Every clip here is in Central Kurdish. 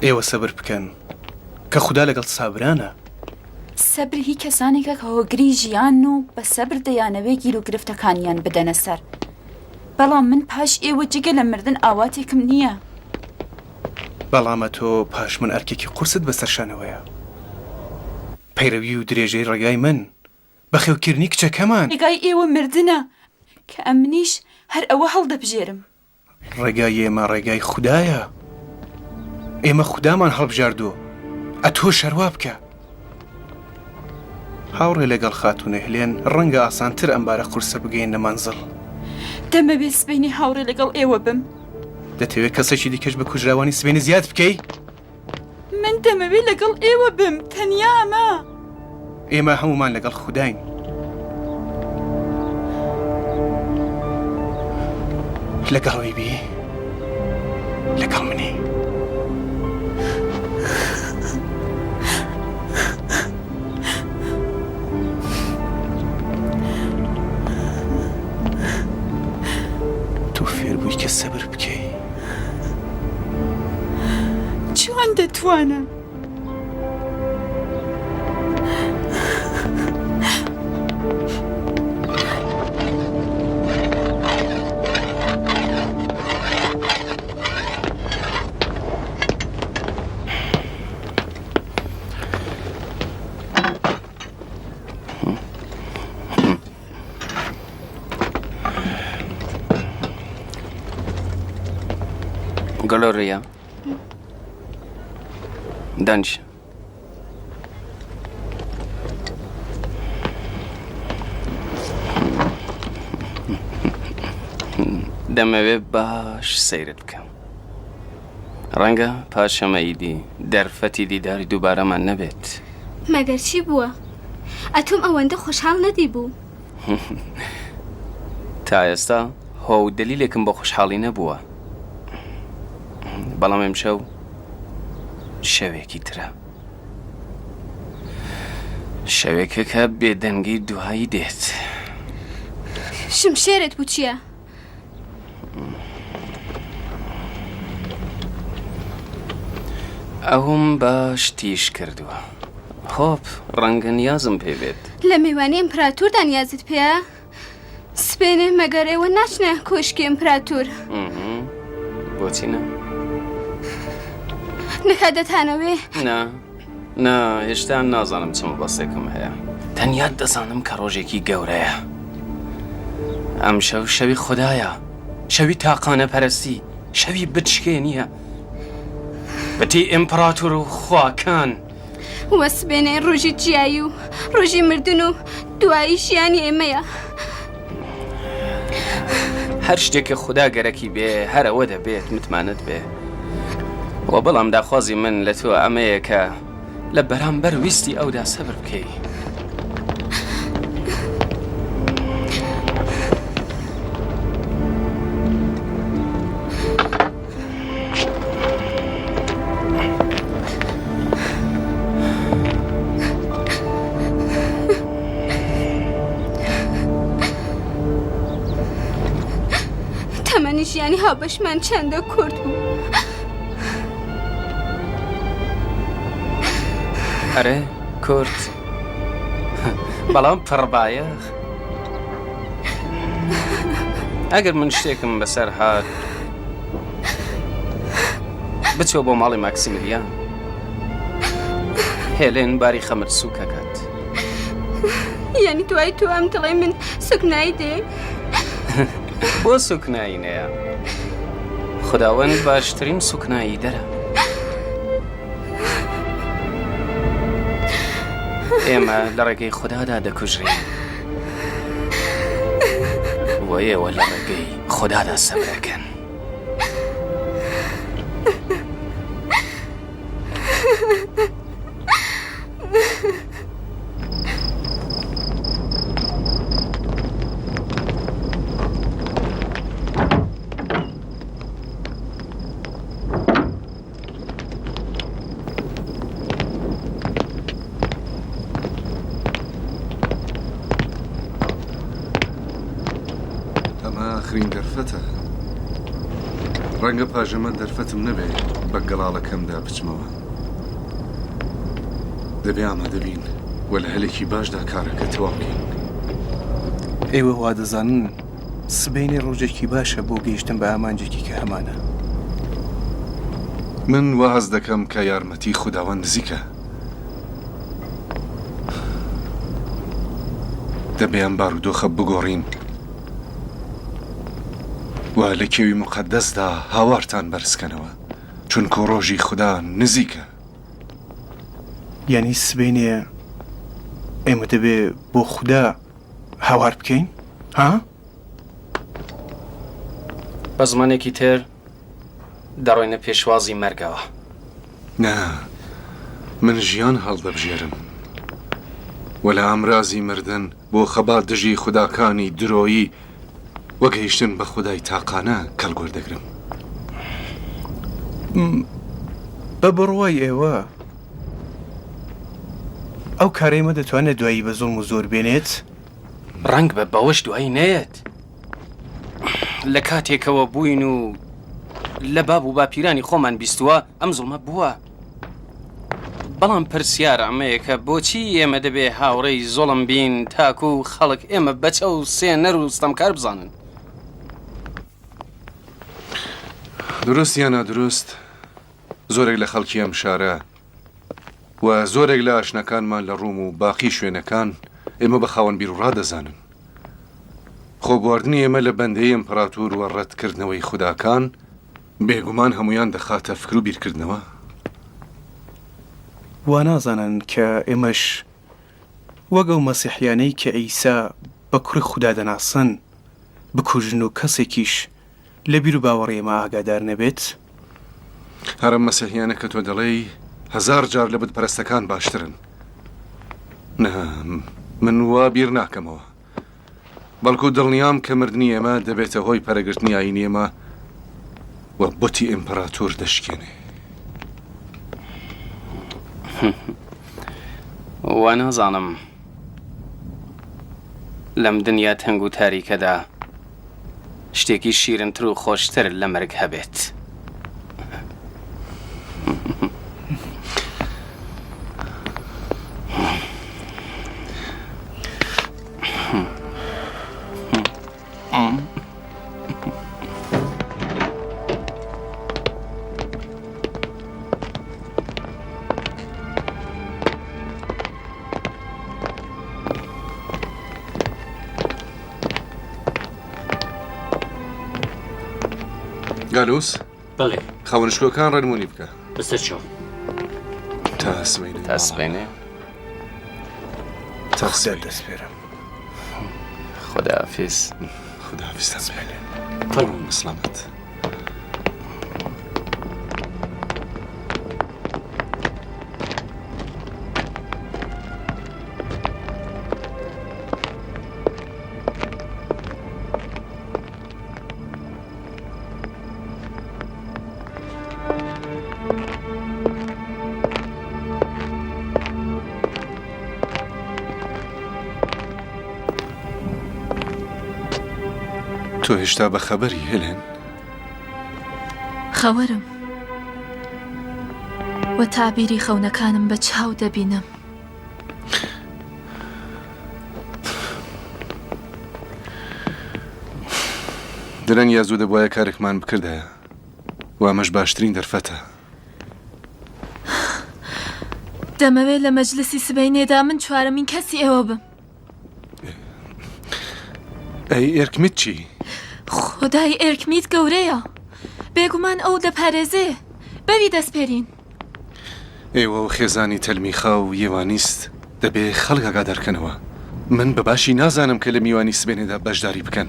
ئێوە سەبر بکەن کە خودا لەگەڵ سابرانە. سەبر هی کەسانێکە کە هۆگری ژیانن و بە سەبر دەیانەوێ گیروگرفتەکانیان بدەنە سەر. بەڵام من پاش ئێوە جگە لە مردن ئاواتێکم نییە. بەڵام ئەتۆ پاش من ئەرکێکی قورست بەسەر شانەوەیە. پەیرەوی و درێژەی ڕێگای من، بەخێوکردنی کچەکەمان. ڕێگای ئێوە مردنە، کە ئەمنیش هەر ئەوە هەڵدەبژێرم. ڕێگای ئێمە ڕێگای خودایە. ئێمە خودامان هەڵبژاردووە. ئەتۆش هەر وا بکە. هاوڕێ لەگەڵ خاتوونە هلێن ڕەنگە ئاسانتر ئەم بارە قورسە بگەیەننە مەنزڵ. دەمەوێ سبەینێ هاوڕێ لەگەڵ ئێوە بم. دەتەوێ کەسێکی دیکەش بە کوژراوانی سبەینێ زیاد بکەی؟ من دەمەوێ لەگەڵ ئێوە بم، تەنیا ئەمە. ئێمە هەموومان لەگەڵ خوداین. لەگەڵ وی بی، لەگەڵ منی. تۆ فێر بووی کە سەبر بکەی. چۆن دەتوانم؟ گلۆریا دانیشە. دەمەوێ باش سەیرت بکەم. ڕەنگە پاش ئەمە ئیدی دەرفەتی دیداری دووبارەمان نەبێت. مەگەر چی بووە؟ ئەتۆم ئەوەندە خۆشحاڵ نەدیبوو. تا ئێستا هۆ و دەلیلێکم بۆ خۆشحاڵی نەبووە. بەڵام ئەمشەو شەوێکی ترە. شەوێکە کە بێدەنگی دوایی دێت. شمشێرت بوو چییە؟ ئەوم باش تیژ کردووە. هۆپ، ڕەنگە نیازم پێ بێت. لە میوانی ئیمپراتوردا نیازت پێیە؟ سبەینێ مەگەر ئێوە ناچنە کۆشکی ئیمپراتور؟ بۆچی نا؟ نەکا دەتانەوێ؟ نا، نا، هێشتا نازانم چ مەبەستێکم هەیە. تەنیا دەزانم کە ڕۆژێکی گەورەیە. ئەمشەو شەوی خودایە، شەوی تاقانەپەرستی، شەوی بتشکێنییە. بتی ئیمپراتور و خواکان. وە سبەینێ ڕۆژی جیایی و ڕۆژی مردن و دوایی ژیانی ئێمەیە. هەر شتێک کە خودا گەرەکی بێ هەر ئەوە دەبێت متمانەت بێ. وە بەڵام داخوازی من لە تۆ ئەمەیە کە لە بەرامبەر ویستی ئەودا سەبر بکەی. تەمەنی ژیانی هاوبەشمان چەندە کورت بوو. ئەرێ کورت بەڵام پڕبایەخ ئەگەر من شتێکم بەسەر هات بچۆ بۆ ماڵی ماکسیمیلیان هێلێن باری خەمت سووکەکات یعنی دوای تۆ ئەم دڵی من سوکنایی دێ بۆ سوکنایی نەیە خداوەند باشترین سوکنایی دەرە ئێمە لە ڕێگەی خوددادا دەکوژرین و ئێوە لە ڕێگەی خوددادا سەبرەکەن. ئەمە ئاخرین دەرفەتە. ڕەنگە پاژەمە دەرفەتم نەبێ بە گەڵاڵەکەمدا بچمەوە. دەبێ ئامادە بین و لە هەلێکی باشدا کارەکە تەواو بکەین. ئێوە وا دەزانن سبەینێ ڕۆژێکی باشە بۆ گەیشتن بە ئامانجێکی کە هەمانە؟ من وا هەست دەکەم کە یارمەتی خوداوەند نزیکە. دەبێ ئەم بارودۆخە بگۆڕین و لە کێوی موقەدەسدا هاوارتان بەرز کەنەوە، چونکو ڕۆژی خودا نزیکە. یانی سبەینێ ئێمە دەبێ بۆ خودا هاوار بکەین؟ ها؟ بە زمانێکی تر دەڕۆینە پێشوازی مەرگەوە. نا، من ژیان هەڵدەبژێرم و لە ئامرازی مردن بۆ خەبات دژی خوداکانی درۆیی و گەیشتن بە خودای تاقانە کەڵک وەردەگرم. بە بڕوای ئێوە ئەو کارەی مە دەتوانێت دوایی بە زوڵم و زۆر بێنێت؟ ڕەنگبە بەوەش دوایی نەیەت. لە کاتێکەوە بووین و لە باب و باپیرانی خۆمان بیستووە ئەم زوڵمە بووە. بەڵام پرسیار ئەمەیە کە بۆچی ئێمە دەبێ هاوڕێی زوڵم بین تاکو و خەڵک ئێمە بەچە و سێنەر و ستەمکار بزانن؟ دروست یا نادروست زۆرێک لە خەڵکی ئەم شارە و زۆرێک لە ئاشناکانمان لە ڕوم و باقی شوێنەکان ئێمە بە خاوەن بیروڕا دەزانن. خۆبواردنی ئێمە لە بەندەی ئیمپڕاتور و ڕەتکردنەوەی خوداکان بێگومان هەموویان دەخاتە فکر و بیرکردنەوە. وا نازانن کە ئێمەش وەک ئەو مەسیحیانەی کە عیسا بە کوڕی خودا دەناسن بکوژن و کەسێکیش لە بیروباوەڕی ئێمە ئاگادار نەبێت؟ هەر ئەم مەسیحیانە کە تۆ دەڵێی هەزار جار لە بتپەرستەکان باشترن. نا، من وا بیر ناکەمەوە. بەڵکو دڵنیام کە مردنی ئێمە دەبێتە هۆی پەرەگرتنی ئایینی ئێمە و بتی ئیمپراتۆر دەشکێنێ. وا نازانم لەم دنیا تەنگ و تاریکەدا شتێکی شیرنتر و خۆشتر لە مەرگ هەبێت. گالوس بەڵێ خاوەنشکۆکان ڕێنمونی بکە بەسەر چاو تا سبەینێ تا سبەینێ تا سبەینێ دەسپێرم خداحافظ خداحافظ تا سبەینێ فەرموو سلامەت تۆ هێشتا بە خەبەری هێلێن؟ خەوەرم و تابیری خەونەکانم بە چاو دەبینم. درەنگ یا زوو دەبوایە کارێکمان بکردایە و ئەمەش باشترین دەرفەتە. دەمەوێت لە مەجلسی سبەینێدا من چوارەمین کەسی ئێوە بم. ئەی ئێرکمیت چی؟ خودای ئێرکمیت گەورەیە. بێگومان ئەو دەپارێزێ. بەوی دەسپێرین. ئێوە و خێزانی تەلمیخا و یێوانیست دەبێ خەڵک ئاگادار کەنەوە. من بە باشی نازانم کە لە میوانی سبەینێدا بەشداری بکەن.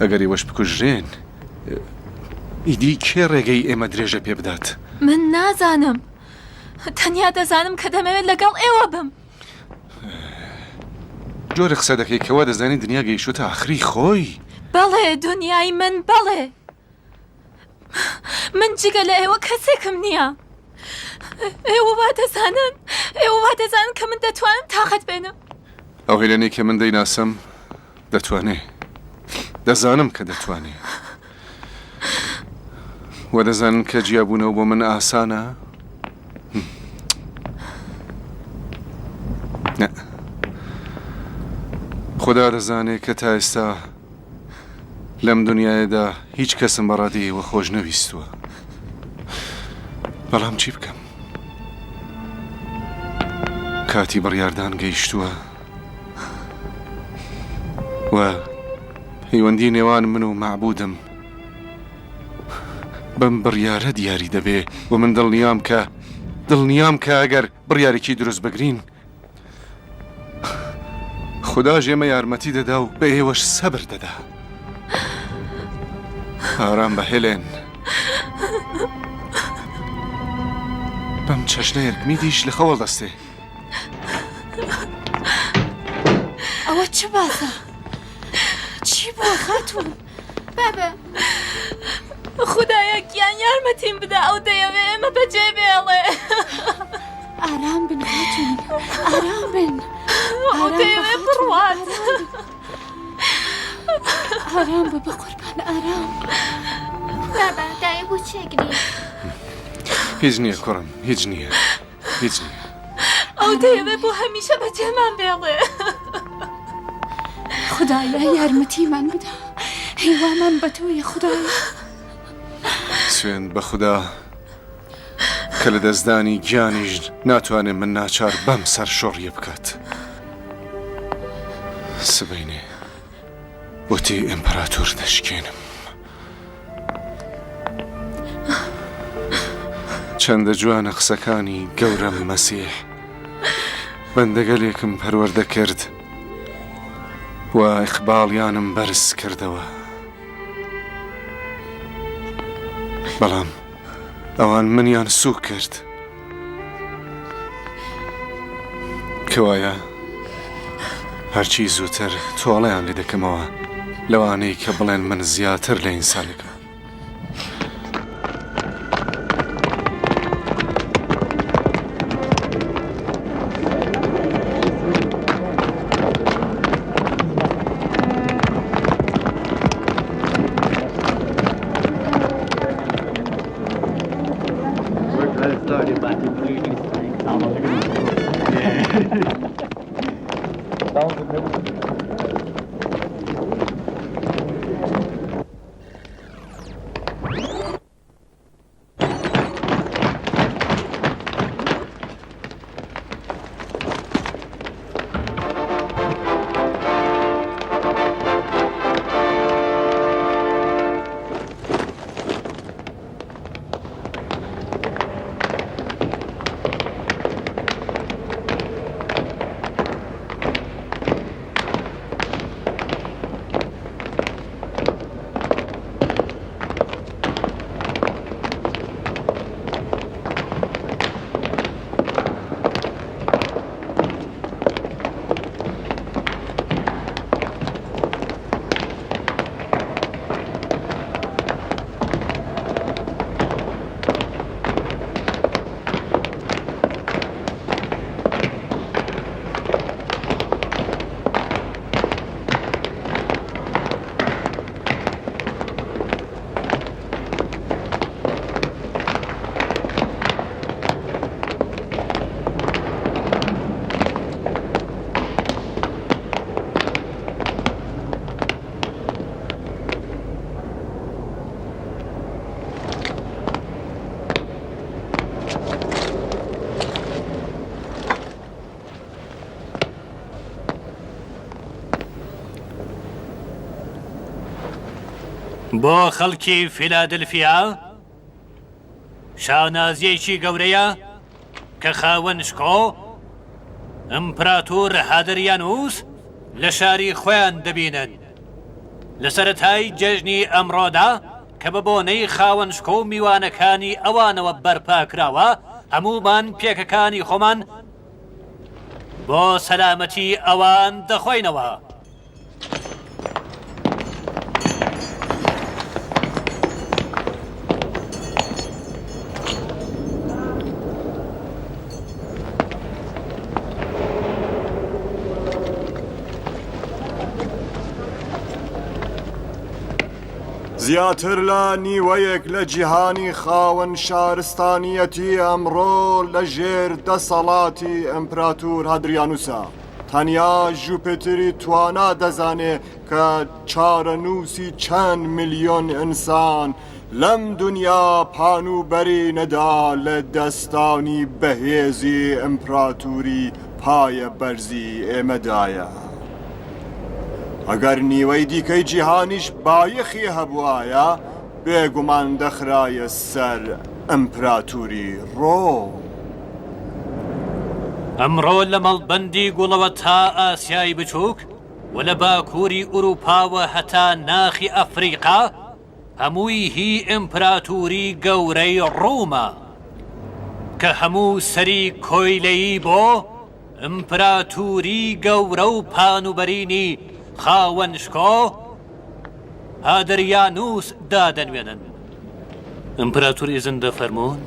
ئەگەر ئێوەش بکوژرێن، ئیدی کێ ڕێگەی ئێمە درێژە پێ بدات؟ من نازانم. تەنیا دەزانم کە دەمەوێت لەگەڵ ئێوە بم. جۆرێک قسە دەکەی کە وا دەزانی دنیا گەیشتووەتە ئاخری خۆی. بەڵێ، دنیای من، بەڵێ. من جگە لە ئێوە کەسێکم نییە. ئێوە وا دەزانن، ئێوە وا دەزانن کە من دەتوانم تاقەت بێنم. ئەو هێلێنەی کە من دەیناسم دەتوانێ. دەزانم کە دەتوانێ. وە دەزانن کە جیابوونەوە بۆ من ئاسانە؟ نا. خودا دەزانێ کە تا ئێستا لەم دنیایەدا هیچ کەسم بە ڕادەی ئێوە خۆش نەویستووە. بەڵام چی بکەم؟ کاتی بڕیاردان گەیشتووە و پەیوەندی نێوان من و مەعبودم بەم بڕیارە دیاری دەبێ و من دڵنیام کە دڵنیام کە ئەگەر بڕیارێکی دروست بگرین خوداش ئێمە یارمەتی دەدا و بە ئێوەش سەبر دەدا. ئارام بە هێلێن. بەم چەشنە ئێرکمیدیش لە خەوەڵ دەستێ. ئەوە چ باسە؟ چی بووە خاتوون؟ بابە خودایە گیان یارمەتیم بدە ئەو دەیەوێ ئێمە بەجێ بێڵێ. ئارام بن خاتوون ئارام بن. ئەو دەیەوێ بڕوات. ئارام بە بە قوربان ئارام. بابە دایە بۆ چێگری؟ هیچ نییە کوڕم هیچ نییە. هیچ نییە. ئەو دەیەوێ بۆ هەمیشە بەجێمان بێڵێ. خدایە یارمەتیمان بدە هیوامان بە تۆیە خدایە. سوێند بە خودا کە لە دەستدانی گیانیش ناتوانێ من ناچار بەم سەرشۆڕیە بکات. سبەینێ بۆتی ئیمپراتۆر دەشکێنم. چەندە جوانە قسەکانی گەورەم مەسیح بەندەگەلێکم پەروەردە کرد و ئیقباڵیانم بەرز کردەوە بەڵام ئەوان منیان سوک کرد کەوایە هەرچی زووتر تۆڵەیان لێ دەکەمەوە لەوانەی کە بڵێن من زیاتر لە ئینسانێکم. بۆ خەڵکی فیلادلفیا شانازییەکی گەورەیە کە خاوەن شکۆ، ئیمپراتۆر هادریانوس لە شاری خۆیان دەبینن. لە سەرەتای جەژنی ئەمڕۆدا کە بە بۆنەی خاوەن شکۆ و میوانەکانی ئەوانەوە بەرپا کراوە، هەموومان پێکەکانی خۆمان بۆ سەلامەتی ئەوان دەخۆینەوە. زیاتر لە نیوەیەک لە جیهانی خاوەن شارستانیەتی ئەمڕۆ لە ژێر دەسەڵاتی ئیمپراتور هادریانوسە. تەنیا ژوپیتری توانا دەزانێ کە چارەنووسی چەند ملیۆن ئینسان لەم دونیا پان و بەرینەدا لە دەستانی بەهێزی ئیمپراتوری پایە بەرزی ئێمەدایە. ئەگەر نیوەی دیکەی جیهانیش بایەخی هەبوایە، بێگومان دەخرایە سەر ئیمپراتوری ڕۆم. ئەمڕۆ لە مەڵبەندی گوڵەوە تا ئاسیای بچووک و لە باکووری ئورووپاوە هەتا ناخی ئەفریقا، هەمووی هی ئیمپراتوری گەورەی ڕۆمە، کە هەموو سەری کۆیلەیی بۆ ئیمپراتوری گەورە و پانوبەرینی خاوەن شکۆ هادریانوس دادەنوێنن. ئیمپراتور ئیزن دەفەرموون.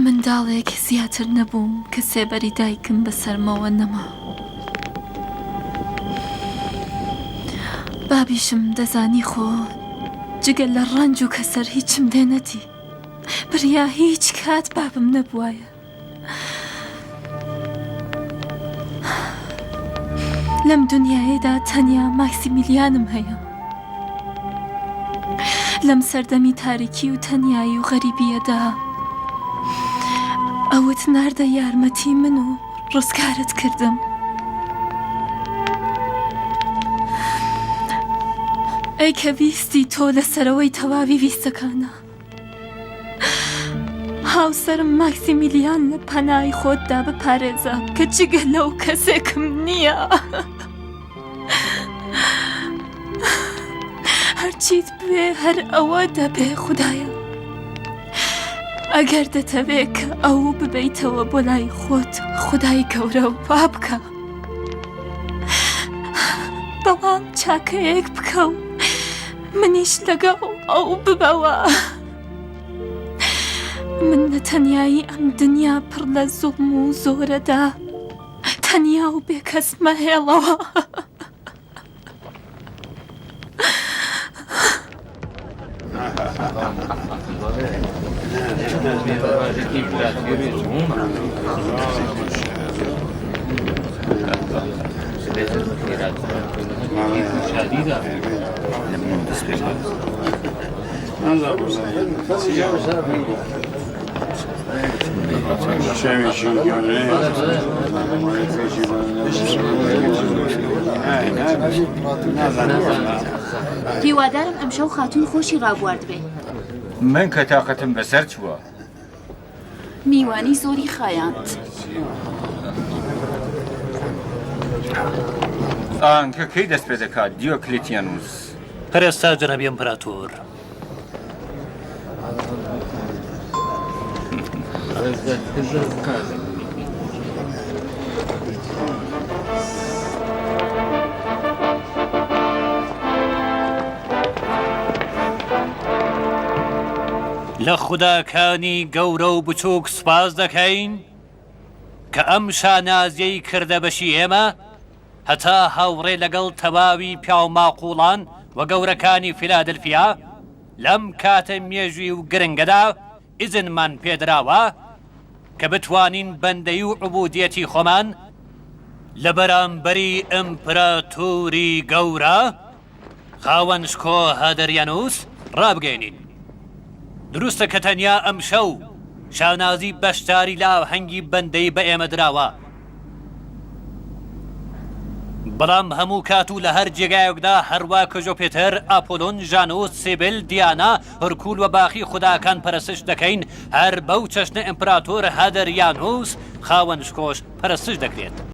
منداڵێک زیاتر نەبووم کە سێبەری دایکم بەسەرمەوە نەما. بابیشم دەزانی خۆ جگە لە ڕەنج و کەسەر هیچم لێ نەدی. بریا هیچ کات بابم نەبوایە. لەم دنیایەدا تەنیا ماکسیمیلیانم هەیە. لەم سەردەمی تاریکی و تەنیایی و غەریبییەدا ئەوت ناردە یارمەتی من و ڕزگارت کردم. ئەی کە ویستی تۆ لە سەرەوەی تەواوی ویستەکانە. هاوسەرم ماکسیمیلیان لە پەنای خۆتدا بپارێزە کە جگە لەو کەسێکم نییە. هەرچیت بوێ هەر ئەوە دەبێ خودایە. ئەگەر دەتەوێ کە ئەو ببەیتەوە بۆ لای خۆت خودای گەورە وا بکە. بەڵام چاکەیەک بکە و منیش لەگەڵ ئەو ببەوە. من لە تەنیایی ئەم دنیا پڕ لە زوڵم و زۆرەدا تەنیا و بێکەس مەهێڵەوە. هیوادارم ئەمشەو خاتوون خۆشی ڕابواردبێ. من کە تاقەتم بەسەر چووە. میوانی زۆری خایاند. ئاهەنگەکە کەی دەست پێ دەکات دیۆکلیتیانوس؟ هەر ئێستا جەنابی ئیمپراتۆر. لە خوداکانی گەورە و بچووک سوپاس دەکەین کە ئەم شانازیەی کردە بەشی ئێمە هەتا هاوڕێ لەگەڵ تەواوی پیاوماقوڵان و گەورەکانی فیلادلفیا لەم کاتە مێژووی و گرنگەدا ئیزنمان پێدراوە کە بتوانین بەندەیی و عبودیەتی خۆمان لە بەرامبەری ئیمپراتۆری گەورە خاوەن شکۆ هادریانوس ڕابگەیەنین. دروستە کە تەنیا ئەمشەو شانازی بەشداری لە ئاهەنگی بەندەیی بە ئێمە دراوە، بەڵام هەموو کات و لە هەر جێگایەکدا هەروا کە ژۆپێتەر، ئاپۆلۆن، ژانوس، سیبل، دیانا، هرکول و باقی خوداکان پەرستش دەکەین، هەر بەو چەشنە ئیمپراتۆر هادریانوس خاوەن شکۆش پەرستش دەکرێت.